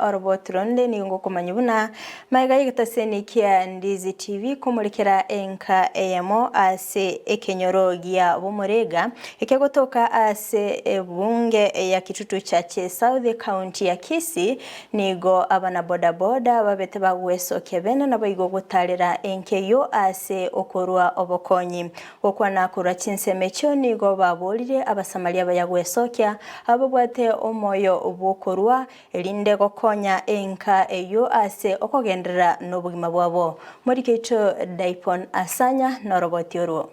Oroboti ronde nigo ngokomanya buna magega y'egetaseni kia Ndizi TV komorekera enka eyemo ase ekenyoro gia Bomorega ekegotoka ase ebunge ya Kitutu Chache South ekaunti ya Kisii nigo abana boda boda babete bagwesokia bene naboigo gotarera enka eyio ase okorua obokonyi. Gokwana korwa chinsemo echio nigo baborire Abasamaria abaya gwesokia ababwate omoyo bw'okorua erinde gokonya enka eyio ase okogenderera nobogima bwabo. Morike oito Daipon Asanya noroboti orwo.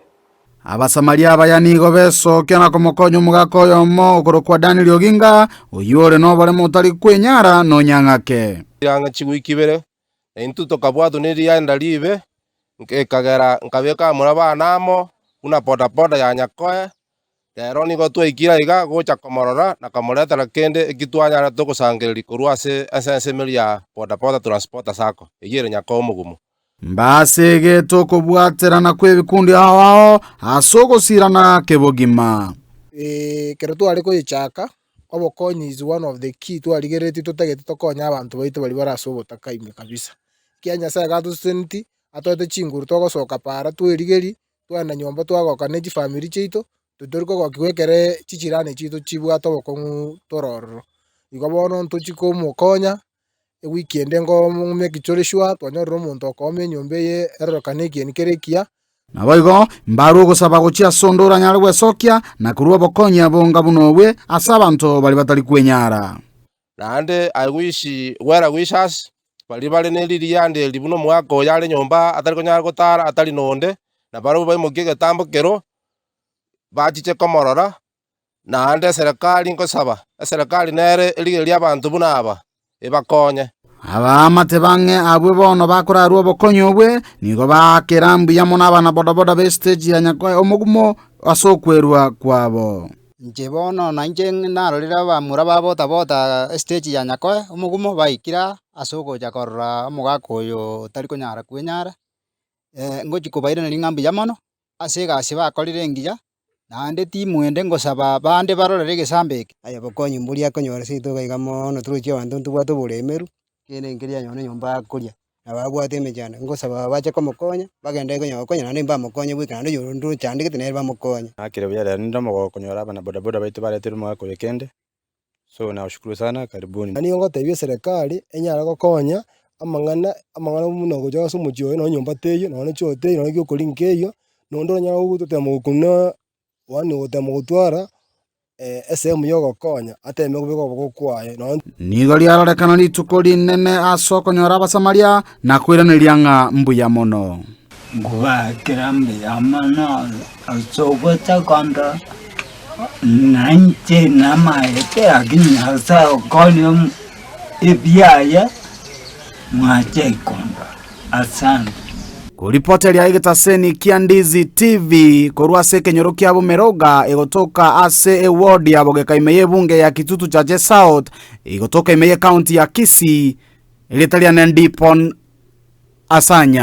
Abasamaria abaya nigo besokia na komokonya omogaka oyomo okorokwa Daniel Oginga, oyio ore noboremo otari kwenyara nonya ng'ake. Ang'e chigwiki ibere, na intwe tokabwatwa ne rianda riibe, ekagera nkabeka abamura bane amo, buna bodaboda ya Nyakoe. Rero nigo twaikire aiga gocha komorora na komoretera kende eki twanyarete gosangereria korwa ase ensemeri ya Bodaboda Transporter Sacco, eyio ere Nyakoe omogumu. Mbasegete okobwaterana kw'ebikundi ao ao ase ogosirana kebogima. Ekero tware koyechaka, obokonyi is one of the key twarigereretie totagete tokonye abanto baito baria bare ase obotaka ime kabisa. Ekiagera Nyasaye iga atoseseneti, atoete chinguru togosoka para twerigerie, twagenda nyomba twagoka ne chifamiri chiaito, titori kogokigwa ekere chichirani chiaito chibwate obokong'u tore ororo. Igo bono ntochi komokonya, ewiki ende nko make tore sure twanyorire omonto okooma enyomba eye erorokane ekieni kere ekiya. Naboigo mbarue ogosaba gochia ase onde oranyare gwesokia na korua obokonyi bonga buna obwe ase abanto baria batari kwenyara. Naende I wish well wishers baria bare ne ririanda eri buna omogaka oyo are nyomba atari konyara gotara atari na onde, na barabwo baimokie egetambo kero, bachiche komorora, naende eserekari nkosaba, eserekari nere erigererie abanto buna aba, ebakonye. Abaamate bang'e abwo bono bakorarua obokonyi obwe, nigo baakera mbuya mono abanabodaboda b'esiteji ya Nyakoe omogumo ase okwerua kwabo. Inche bono nainche narorire abamura ba boda boda estage ya Nyakoe omogumo baikire aa ase ogocha korora omogaka oyo otari konyara kwenyara, ngochi kobairaneria ng'a mbuya mono, ase egasi bakorire engiya, naende timwende ngosaba bande barorere egesambe eke. Aye obokonyi mboria akonyora seito iga iga moono torochi abanto ntobwate oboremeru, kende nkeria anyore enyomba akoria, nabo abwate emechando, ngosaba bache komokonya, bagende konya gokonya naende mbamokonye bweka naende oyonde ochandegete nere bamokonye. Nakire buya rero ninde omogoko konyora abana bodaboda baito bareterwe omogaka oyo kende, so nawashukuru sana karibuni. Nigo ngotebia eserekari enyare gokonya amang'ana amang'ana buna gocha ase omochie oyo nonye nyomba teiyo, nonye choo teiyo, nonye giokoria nkeiyo, nonde oranyare gotema gokuna yaani gotema gotwara esehemu ya ogokonya ateme kobeka okoboko kwaye nonye. Nigo riarorekana rituko rinene ase okonyora Abasamaria na koiraneria ng'a mbuya mono. Ngobaakera mbuya mono ase ogocha kondora, na inche namaete lakini Nyasae okonya ebiaye mwache kondora. Asante. Koripoteria egetaseni kia Ndizi TV korwa ase ekenyoro kia Bomeroga egotoka ase eward ya Bogeka ime y'ebunge ya Kitutu Chache South egotoka ime y'ecounty ya Kisii, erieta riane Ndipon Asanya.